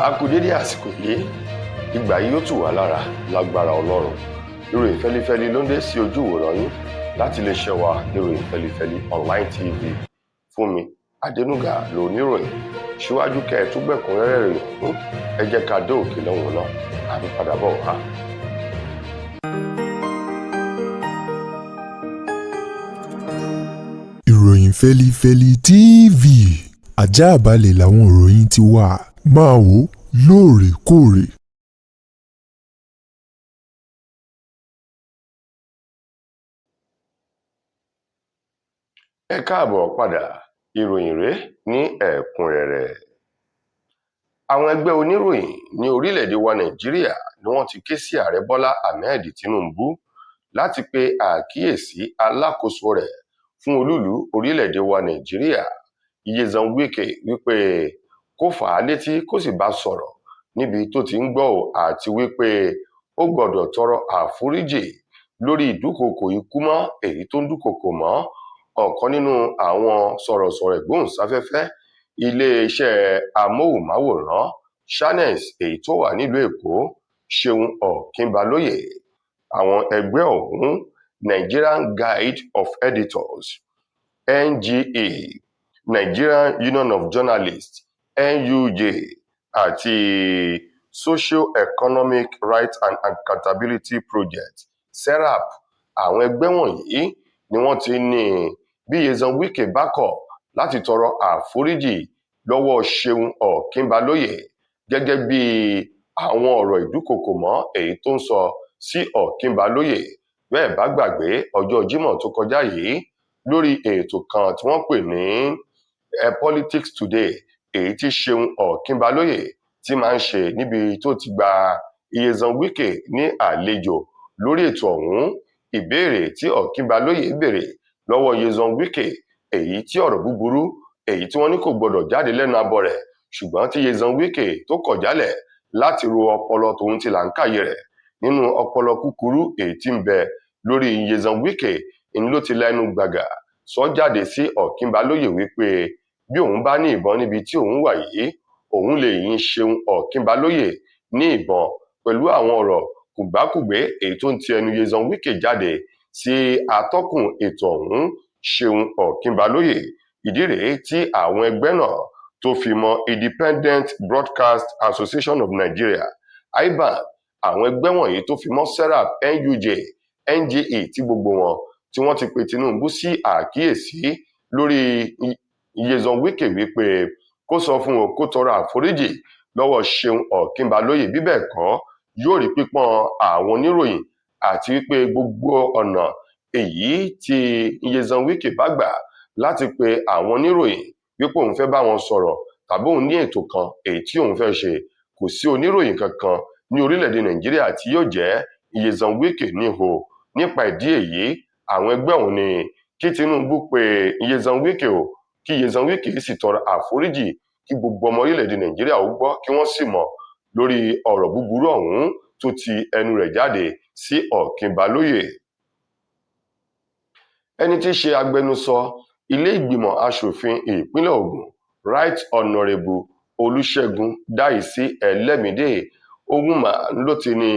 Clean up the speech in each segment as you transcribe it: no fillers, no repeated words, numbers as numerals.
A kú dédé àsìkò yìí. Ìgbà yìí yóò tù wá lára lágbára Ọlọ́run. Ìròyìn fẹlifẹli ló ń dé sí ojú ìwòran yín láti iléeṣẹ́ wa, Ìròyìn Fẹlifẹli Online TV. Fúnmi Adénúgà ló níròyìn. Síwájú kẹ́ ẹ tún gbẹ̀kúnrẹ́rẹ́ ìròyìn ọ̀hún, ẹ jẹ́ ká dé òkè lọ́hùn náà, àbí padà bọ̀ wá. Ìròyìn Fẹ́lifẹ́li TV, àjààbálẹ̀ làwọn ìròyìn ti wà, máa wò ó lóòrèkóòrè. Ẹ káàbọ̀ padà. Ìròyìn rèé ní ẹ̀kúnrẹ́rẹ́. Àwọn ẹgbẹ́ oníròyìn ní orílẹ̀-èdè wa Nàìjíríà ni wọ́n ti ké sí Ààrẹ Bọ́lá Ahmed Tinubu láti pe àkíyèsí alákòóso rẹ̀ fún olúùlú orílẹ̀-èdè wa Nàìjíríà, Nyesom Wike, wípé kó fà á létí kó sì bá sọ̀rọ̀ níbi tó ti ń gbọ́ ò, àti wípé ó gbọ́dọ̀ tọrọ àforíjì lórí ìdúkokò ikú mọ́ èyí tó ń dúkokò mọ́ ọ̀kan nínú àwọn sọ̀rọ̀sọ̀rọ̀ ìgbóhùnsáfẹ́fẹ́ iléeṣẹ́ amóhùnmáwòrán Channels èyí tó wà nílùú Èkó, Ṣeun Ọ̀kínbalóyè. Àwọn ẹgbẹ́ ọ̀hún, Nigerian Guild of Editors NGE, Nigerian Union of Journalists NUJ àti Socio-Economic Rights and Accountability Project SERAP, àwọn ẹgbẹ́ wọ̀nyí ni wọ́n ti ní bí Nyesom Wike bá kọ̀ láti tọrọ àforíjì lọ́wọ́ Ṣeun Ọ̀kínbalóyè gẹ́gẹ́ bí àwọn ọ̀rọ̀ ìdúkokò mọ́ èyí tó ń sọ sí Ọ̀kínbalóyè. Bẹ́ẹ̀ bá gbàgbé, ọjọ́ Jímọ̀ tó kọjá yìí, lórí ètò kan tí wọ́n pè ní Politics Today èyí tí Ṣeun Ọ̀kínbalóyè ti máa ń ṣe, níbi tó ti gba Nyesom Wike ní àlejò lórí ètò ọ̀hún, ìbéèrè tí Ọ̀kínbalóyè béèrè lọ́wọ́ Nyesom Wike, èyí tí ọ̀rọ̀ búburú èyí tí wọ́n ní kò gbọdọ̀ jáde lẹ́nu abọ́ rẹ̀, ṣùgbọ́n tí Nyesom Wike tó kọ̀ jálẹ̀ láti ro ọpọlọ tòun ti làákàyè rẹ̀ nínú ọpọlọ kúkúrú èyí tí ń bẹ lórí Nyesom Wike, ń ló ti lẹ́nu gbàgà sọ jáde sí Ọ̀kínbalóyè wípé bí òun bá ní ìbọn níbi tí òun wà yìí, òun lè yin Ṣeun Ọ̀kínbalóyè ní ìbọn, pẹ̀lú àwọn ọ̀rọ̀ kùgbákùgbé èyí tó ń ti ẹnu Nyesom Wike jáde sí atọ́kùn ètò ọ̀hún, Ṣeun Ọ̀kínbalóyè. Ìdí rèé tí àwọn ẹgbẹ́ náà tó fi mọ́ Independent Broadcast Association of Nigeria IBAN, àwọn ẹgbẹ́ wọ̀nyí tó fi mọ́ SERAP, NUJ, NGE, tí gbogbo wọn tí wọ́n ti pe Tinubu sí àkíyèsí lórí Nyesom Wike wípé kó sọ fún o kó tọrọ àforíjì lọ́wọ́ Ṣeun Ọ̀kínbalóyè, bí bẹ́ẹ̀ kọ́ yóò rí pípọ́n àwọn oníròyìn, àti wípé gbogbo ọ̀nà èyí tí Nyesom Wike bá gbà láti pe àwọn oníròyìn wípé òun fẹ́ bá wọn sọ̀rọ̀ tàbí òun ní ètò kan èyí tí òun fẹ́ ṣe, kò sí oníròyìn kankan ní orílẹ̀-èdè Nàìjíríà tí yóò jẹ́ Nyesom Wike níhò. Nípa ìdí èyí, àwọn ẹgbẹ́ òun ní kí Tinubu pe Nyesom Wike o, kí Nyesom Wike sì tọrọ àforíjì, kí gbogbo ọmọ orílẹ̀-èdè Nàìjíríà ó gbọ́ kí wọ́n sì mọ̀ lórí ọ̀rọ̀ búburú ọ̀hún tó ti ẹnu rẹ̀ jáde sí Ọ̀kínbalóyè. Ẹni tí í ṣe agbẹnusọ ilé ìgbìmọ̀ asòfin ìpínlẹ̀ Ògùn, Right Honourable Olúṣẹ́gun Dáìsí Ẹlẹ́mídé Ogunmà, ló ti ní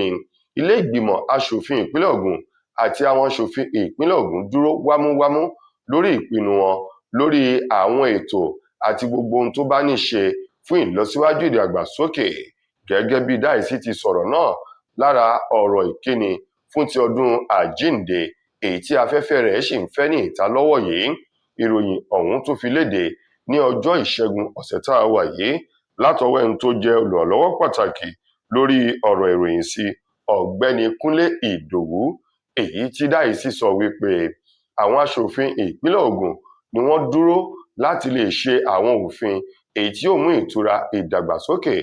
ilé ìgbìmọ̀ asòfin ìpínlẹ̀ Ògùn àti àwọn asòfin ìpínlẹ̀ Ògùn dúró wámúwámú lórí ìpinnu wọn lórí àwọn ètò àti gbogbo ohun tó bá ní ṣe fún ìlọsíwájú ìdàgbàsókè. Gẹ́gẹ́ bí Dáìsí ti sọ̀rọ̀ náà lára ọ̀rọ̀ ìkíni fún ti ọdún àjíǹde èyí tí afẹ́fẹ́ rẹ̀ sì ń fẹ́ ní ìta lọ́wọ́ yìí, ìròyìn ọ̀hún tó fi léde ní ọjọ́ ìṣẹ́gun ọ̀sẹ̀ tá a wà yìí látọwọ́ ẹni tó jẹ́ olùrànlọ́wọ́ pàtàkì lórí ọ̀rọ̀ ìròyìn sí Ọ̀gbẹ́ni Kúnlé Ìdòwú, èyí tí Dáìsí sọ wípé àwọn aṣòfin ìpínlẹ̀ Ògùn ni wọ́n dúró láti lè ṣe àwọn òfin èyí tí yóò mú ìtura ìdàgbàsókè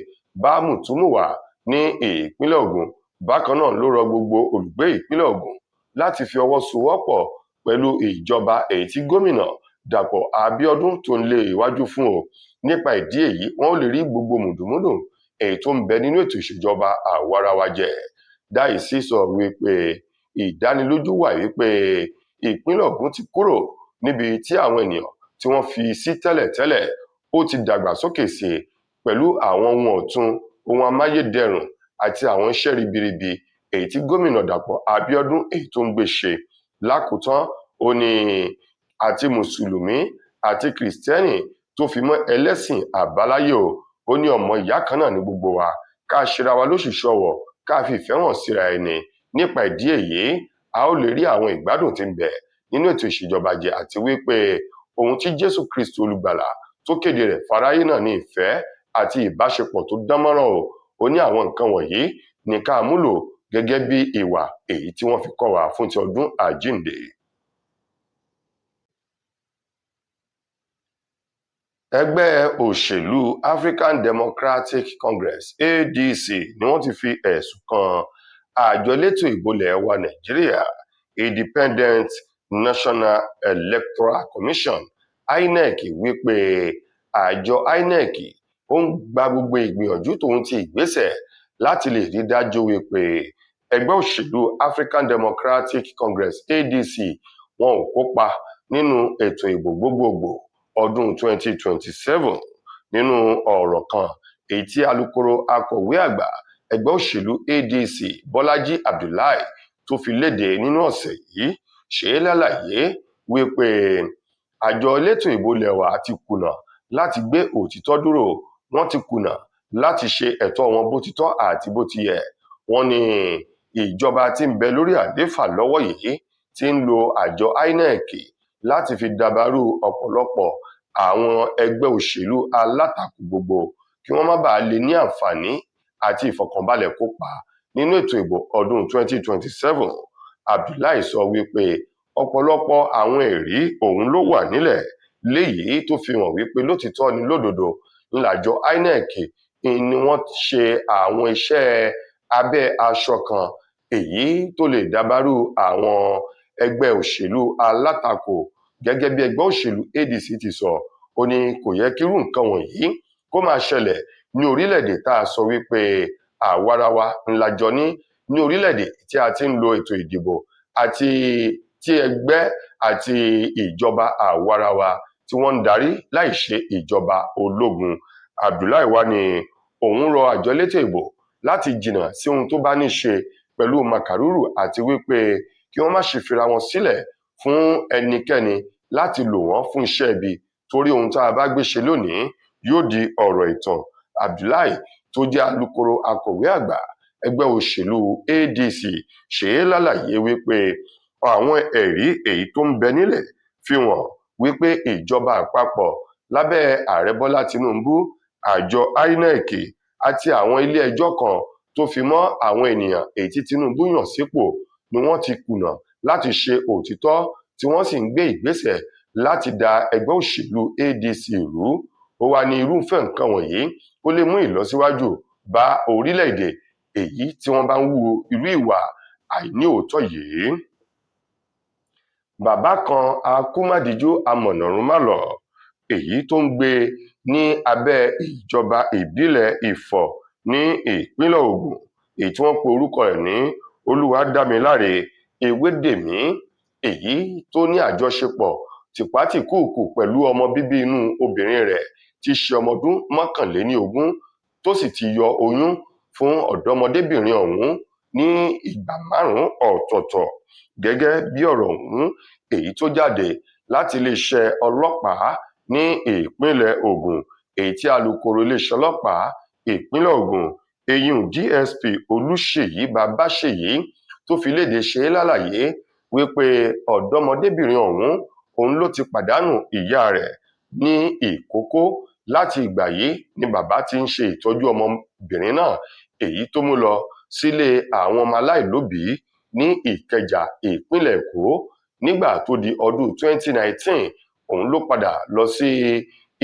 bá mùtúmùwà ní ìpínlẹ̀ Ògùn. Bákan náà ló rọ gbogbo olùgbé ìpínlẹ̀ Ògùn láti fi ọwọ́ sowọ́pọ̀ pẹ̀lú ìjọba èyí tí gómìnà Dàpọ̀ Abíọ́dún tó ń lé iwájú fún o. Nípa ìdí èyí, wọn ó lè rí gbogbo mùdùnmúdùn èyí tó ń bẹ nínú ètò ìṣèjọba àwarawa jẹ. Dáìsí sọ wípé ìdánilójú wà wípé ìpínlẹ̀ Ògùn ti kúrò níbi tí àwọn ènìyàn tí wọ́n fi sí tẹ́lẹ̀tẹ́lẹ̀, ó ti dàgbàsókè sí i pẹ̀lú àwọn ohun ọ̀tun ohun amáyédẹrùn àti àwọn iṣẹ́ ribiribi èyí tí gómìnà Dàpọ̀ Abíọ́dún èyí tó ń gbé ṣe. Lákòótán, ó ní àti mùsùlùmí àti kìrìsìtẹ́nì tó fi mọ́ ẹlẹ́sìn àbáláyé o, ó ní ọmọ ìyá kan náà ní gbogbo wa, ká ṣera wa lóṣùṣù ọwọ̀, ká fi ìfẹ́ hàn síra ẹni. Nípa ìdí èyí, a ó lè rí àwọn ìgbádùn tí ń bẹ nínú ètò ìṣèjọba jẹ, àti wípé ohun tí Jésù Kristi olùgbàlà tó kéde rẹ̀ fáráyé náà ní ìfẹ́ àti ìbáṣepọ̀ tó dán mọ́rán o. Ó ní àwọn nǹkan wọ̀nyí ní ká múlò gẹ́gẹ́ bí ìwà èyí tí wọ́n fi kọ́ wa fún ti ọdún àjíǹde. Ẹgbẹ́ òṣèlú African Democratic Congress ADC ni wọ́n ti fi ẹ̀sùn kan àjọ elétò ìbò ilẹ̀ wa Nàìjíríà, Independent National Electoral Commission INEC, wípé àjọ INEC ó ń gba gbogbo ìgbìyànjú tòun ti ìgbésẹ̀ láti lè rí dájú wípé ẹgbẹ́ òṣèlú African Democratic Congress ADC wọn ò kópa nínú ètò ìbò gbogbogbò ọdún 2027. Nínú ọ̀rọ̀ kan èyí tí alukoro akọ̀wé àgbà ẹgbẹ́ òṣèlú ADC Bọ́lájí Abdullahi tó fi léde nínú ọ̀sẹ̀ yìí ṣe é lálàyé wípé àjọ elétò ìbò ilẹ̀ wa ti kùnà láti gbé òtítọ́ dúró, wọ́n ti kùnà láti ṣe ẹ̀tọ́ wọn bó ti tọ́ àti bó ti yẹ. Wọ́n ní ìjọba tí ń bẹ lórí àlééfà lọ́wọ́ yìí ti ń lo àjọ INEC láti fi dabarú ọ̀pọ̀lọpọ̀ àwọn ẹgbẹ́ òṣèlú alátakò gbogbo kí wọ́n má bàa lè ní àǹfààní àti ìfọ̀kànbalẹ̀ kópa nínú ètò ìbò ọdún 2027. Abdullahi sọ wípé ọ̀pọ̀lọpọ̀ àwọn ẹ̀rí òun ló wà nílẹ̀ léyìí tó fi hàn wípé lótìtọ́ ni lódodo ńlájọ INEC ni wọ́n ṣe àwọn iṣẹ́ abẹ́ aṣọ kan èyí tó lè dabarú àwọn ẹgbẹ́ òṣèlú alátakò. Gẹ́gẹ́ bí ẹgbẹ́ òṣèlú ADC ti sọ, ó ní kò yẹ kírú nǹkan wọ̀nyí kó máa ṣẹlẹ̀ ní orílẹ̀-èdè tá a sọ wípé àwarawa ńlájọ ní orílẹ̀-èdè tí a ti ń lo ètò ìdìbò àti tí ẹgbẹ́ àti ìjọba àwarawa tí wọ́n ń darí láì ṣe ìjọba ológun. Abdullahi wá ní òun rọ àjọ elétò ìbò láti jìnnà sí ohun tó bá ní ṣe pẹ̀lú màkàrúrù, àti wípé kí wọ́n má ṣe fira wọn sílẹ̀ fún ẹnikẹ́ni láti lò wọ́n fún iṣẹ́ ibi, torí ohun tá a bá gbé ṣe lónìí yóò di ọ̀rọ̀ ìtàn. Abdullahi tó jẹ́ alukoro akọ̀wé àgbà ẹgbẹ́ òṣèlú ADC ṣe é lálàyé wípé àwọn ẹ̀rí èyí tó ń bẹ nílẹ̀ fi hàn wípé ìjọba àpapọ̀ lábẹ́ ààrẹ Bọ́lá Tinubu, àjọ INEC àti àwọn ilé ẹjọ́ kan tó fi mọ́ àwọn ènìyàn èyí tí Tinubu yàn sípò ni wọ́n ti kùnà láti ṣe òtítọ́, tí wọ́n sì ń gbé ìgbésẹ̀ láti da ẹgbẹ́ òṣèlú ADC rú. Ó wá ní irúfẹ́ nǹkan wọ̀nyí ó lè mú ìlọsíwájú bá orílẹ̀-èdè èyí tí wọ́n bá ń hu irú ìwà àìní òótọ́ yìí. Bàbá kan akúmádìjú amọ̀nàrúnmálọ̀ èyí tó ń gbé ní abẹ́ ìjọba ìbílẹ̀ Ifọ̀ ní ìpínlẹ̀ Ògùn, èyí tí wọ́n pe orúkọ rẹ̀ ní Olúwadámiláre Ewédèmí, èyí tó ní àjọṣepọ̀ tìpátìkúùkù pẹ̀lú ọmọ bíbí inú obìnrin rẹ̀ tí í ṣe ọmọ ọdún 21, tó sì ti yọ oyún fún ọ̀dọ́mọdébìnrin ọ̀hún ní ìgbà 5 ọ̀tọ̀ọ̀tọ̀. Gẹ́gẹ́ bí ọ̀rọ̀ ọ̀hún èyí tó jáde láti iléeṣẹ́ ọlọ́pàá ní ìpínlẹ̀ Ògùn, èyí tí alukoro iléeṣẹ́ ọlọ́pàá ìpínlẹ̀ Ògùn eyín DSP Olúṣèyí Babáṣèyí tó fi léde ṣe lálàyé wípé ọ̀dọ́mọdébìnrin ọ̀hún òun ló ti pàdánù ìyá rẹ̀ ní ìkókó. Láti ìgbà yìí ni bàbá ti ń ṣe ìtọ́jú ọmọbìnrin náà èyí tó mú lọ sílé àwọn ọmọ aláìlóbìí ní Ìkẹjà, ìpínlẹ̀ Èkó. Nígbà tó di ọdún 2019, òun ló padà lọ sí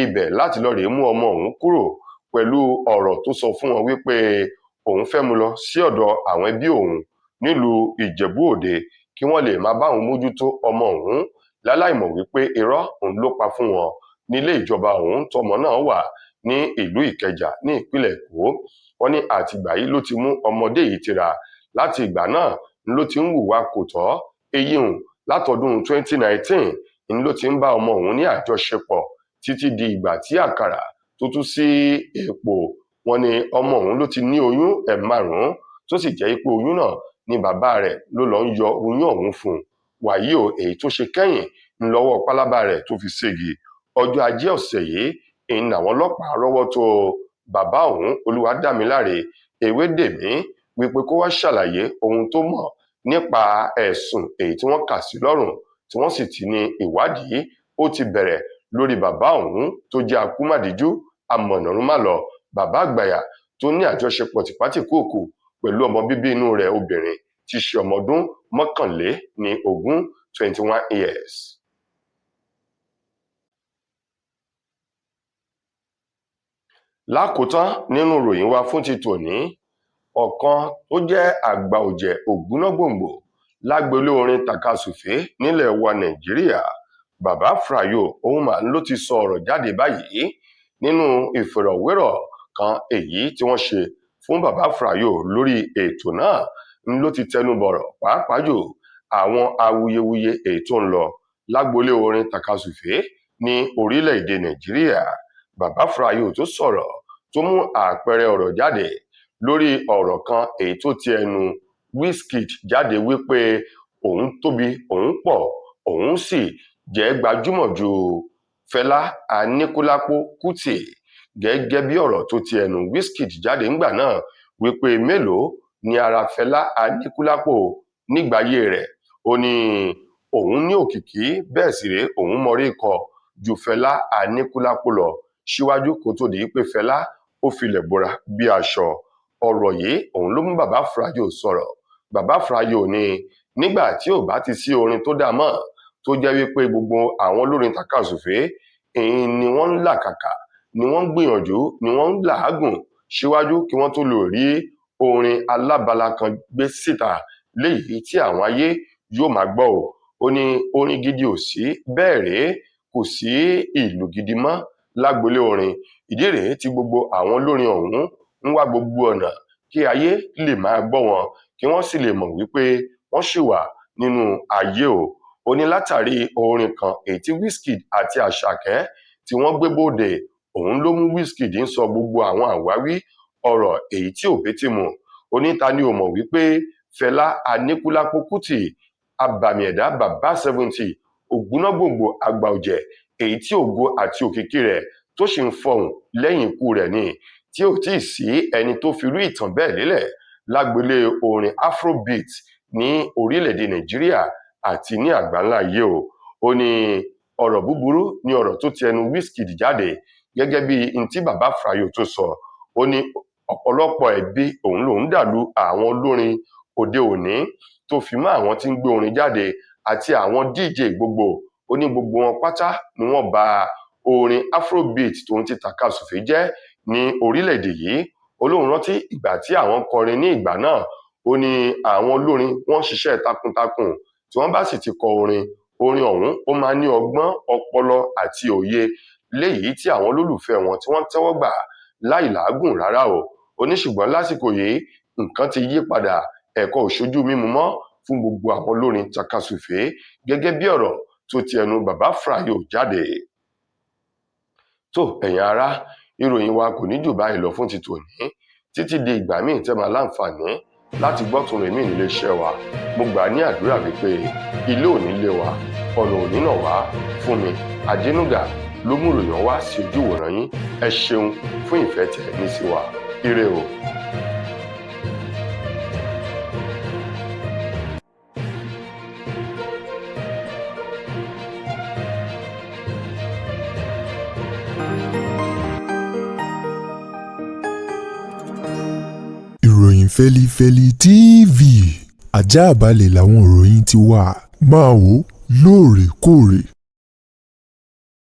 ibẹ̀ láti lọ rèé mú ọmọ òun kúrò pẹ̀lú ọ̀rọ̀ tó sọ fún wọn wípé òun fẹ́ mú lọ sí ọ̀dọ̀ àwọn ẹbí òun nílùú Ìjẹ̀bú Òde kí wọ́n lè máa bá òun mójútó ọmọ òun, láláìmọ̀ wípé irọ́ òun ló pa fún wọn nílé ìjọba òun tọmọ náà wà ní ìlú Ìkẹjà ní ìpínlẹ̀ Èkó. Wọ́n ní àtìgbà yìí ló ti mú ọmọdé yìí tira. Láti ìgbà náà ló ti ń hùwà kò tọ́, èyí hùn látọdún 2019 ń ló ti ń bá ọmọ òun ní àjọṣepọ̀ títí di ìgbà tí àkàrà tó tú sí epo Wọ́n ní ọmọ òun ló ti ní oyún ẹ̀ márùn-ún, tó sì jẹ́ pé oyún náà ni bàbá rẹ̀ ló lọ ń yọ oyún ọ̀hún fún un. Wàyí o, èyí tó ṣe kẹ́yìn ńlọ́wọ́ pálábá rẹ̀ tó fi ségi. Ọjọ́ Ajé ọ̀sẹ̀ yìí ń làwọn ọlọ́pàá rọ́wọ́ tó bàbá òun, Olúwadámiláre Ewédèmí, wípé kó wá ṣàlàyé ohun tó mọ̀ nípa ẹ̀sùn èyí tí wọ́n kà sí lọ́rùn, tí wọ́n sì ti ní ìwádìí ó ti bẹ̀rẹ̀ lórí bàbá òun tó jẹ́ akúmàdíjú amọ̀nàrúnmálọ, bàbá àgbàyà tó ní àjọṣepọ̀ tìpátìkúùkù pẹ̀lú ọmọ bíbí inú rẹ̀ obìnrin tí í ṣe ọmọ ọdún 21, 21 years. Lákòótán nínú ìròyìn wa fún ti tòní, ọ̀kan tó jẹ́ àgbà ọ̀jẹ̀ ògúnnágbòǹgbò lágboolé orin tàkasúfèé nílẹ̀ wa Nàìjíríà, Bàbá Fraiyo, òun mà ló ti sọ ọ̀rọ̀ jáde báyìí nínú ìfọ̀rọ̀wérọ̀ kan èyí tí wọ́n ṣe fún Bàbá Fraiyo lórí ètò náà. Ń ló ti tẹnu bọ̀rọ̀ pàápàá jù àwọn awuyewuye èyí tó ń lọ lágboolé orin tàkasúfèé ní orílẹ̀-èdè Nàìjíríà. Bàbá Fraiyo tó sọ̀rọ̀ tó mú àpẹẹrẹ ọ̀rọ̀ jáde lórí ọ̀rọ̀ kan èyí tó ti ẹnu Wizkid jáde wípé òun tóbi, òun pọ̀, òun sì jẹ́ gbajúmọ̀ ju Fẹlá Aníkúlápó Kútì, gẹ́gẹ́ bí ọ̀rọ̀ tó ti ẹnu Wizkid jáde ńgbà náà wípé mélòó ni ara Fẹlá Aníkúlápó nígbàyé rẹ̀. Ó ní òun ní òkìkí, bẹ́ẹ̀ sì rèé òun mọrí kọ ju Fẹlá Aníkúlápó lọ síwájú kó tó di pé Fẹlá ó filẹ̀ bora bí aṣọ. Ọ̀rọ̀ yìí òun ló mú Bàbá Fraiyo sọ̀rọ̀. Bàbá Fraiyo ní nígbà tí ò bá ti sí orin tó dáa mọ́, tó jẹ́ wípé gbogbo àwọn olórin tàkasúfèé èyí ni wọ́n ń làkàkà, ni wọ́n ń gbìyànjú, ni wọ́n ń làágùn síwájú kí wọ́n tó lè rí orin alábala kan gbé síta léyìí tí àwọn ayé yóò máa gbọ́ o. Ó ní orin gidi ò sí, bẹ́ẹ̀ rèé kò sí ìlù gidi mọ́ lágboolé orin. Ìdí rèé tí gbogbo àwọn olórin ọ̀hún ń wá gbogbo ọ̀nà kí ayé lè máa gbọ́ wọn, kí wọ́n sì lè mọ̀ wípé wọ́n ṣì wà nínú ayé o. Ó ní látàrí orin kan èyí tí Wizkid àti Àṣàkẹ́ tí wọ́n gbé bóde, òun ló mú Wizkid ń sọ gbogbo àwọn àwáwí ọ̀rọ̀ èyí tí ò betí mu. Ó ní ta ni ò mọ̀ wípé Fẹlá Aníkúlápó Kútì, abàmì ẹ̀dá bàbá 70, ògúnnágbòǹgbò àgbà ọ̀jẹ̀ èyí tí ògo àti òkìkí rẹ̀ tó sì ń fọhùn lẹ́yìn ikú rẹ̀ ni, tí ò tíì sí ẹni tó fi irú ìtàn bẹ́ẹ̀ lélẹ̀ lágboolé orin Afrobeat ní orílẹ̀-èdè Nàìjíríà àti ní àgbáńlá ayé o. Ó ní ọ̀rọ̀ búburú ní ọ̀rọ̀ tó ti ẹnu Wizkid jáde, gẹ́gẹ́ bí n tí Bàbá Fraiyo tó sọ. Ó ní ọ̀pọ̀lọpọ̀ ẹ̀bi òun lòún dàlú àwọn olórin òde òní tó fi mọ́ àwọn tí ń gbé orin jáde àti àwọn DJ gbogbo. Ó ní gbogbo wọn pátá ni wọ́n ba orin Afrobeat tòun ti tàkasúfèé jẹ́ ní orílẹ̀-èdè yìí. Ó lóun rántí ìgbà tí àwọn kọrin ní ìgbà náà. Ó ní àwọn olórin wọ́n ṣiṣẹ́ takuntakun, tí wọ́n bá sì ti kọ orin, orin ọ̀hún ó máa ní ọgbọ́n, ọpọlọ àti òye léyìí tí àwọn olólùfẹ́ wọn tí wọ́n tẹ́wọ́ gbà láì làágùn rárá o. Ó ní ṣùgbọ́n lásìkò yìí nǹkan ti yí padà, ẹ̀kọ́ ò ṣojú mímu mọ́ fún gbogbo àwọn olórin tàkasúfèé, gẹ́gẹ́ bí ọ̀rọ̀ tó ti ẹnu Bàbá Fraiyo jáde. Tó ẹ̀yin ará, ìròyìn wa kò ní jù báyìí lọ fún ti tòní, títí di ìgbà míì tẹ́ máa láǹfààní láti gbọ́ tún rèmí nílé iṣẹ́ wa. Mo gbà ní àdúrà wípé ilé ò ní lé wa, ọ̀nà ò ní nà wá. Fún mi Adénúgà ló mú ìròyìn wá sí ojú ìwòran yín. Ẹ ṣeun fún ìfẹ́ tẹ́ ní sí wa. Ire o. Ìròyìn Fẹ́lifẹ́li TV àjààbálẹ̀ làwọn ìròyìn ti wà. Máa wò lóòrèkóòrè.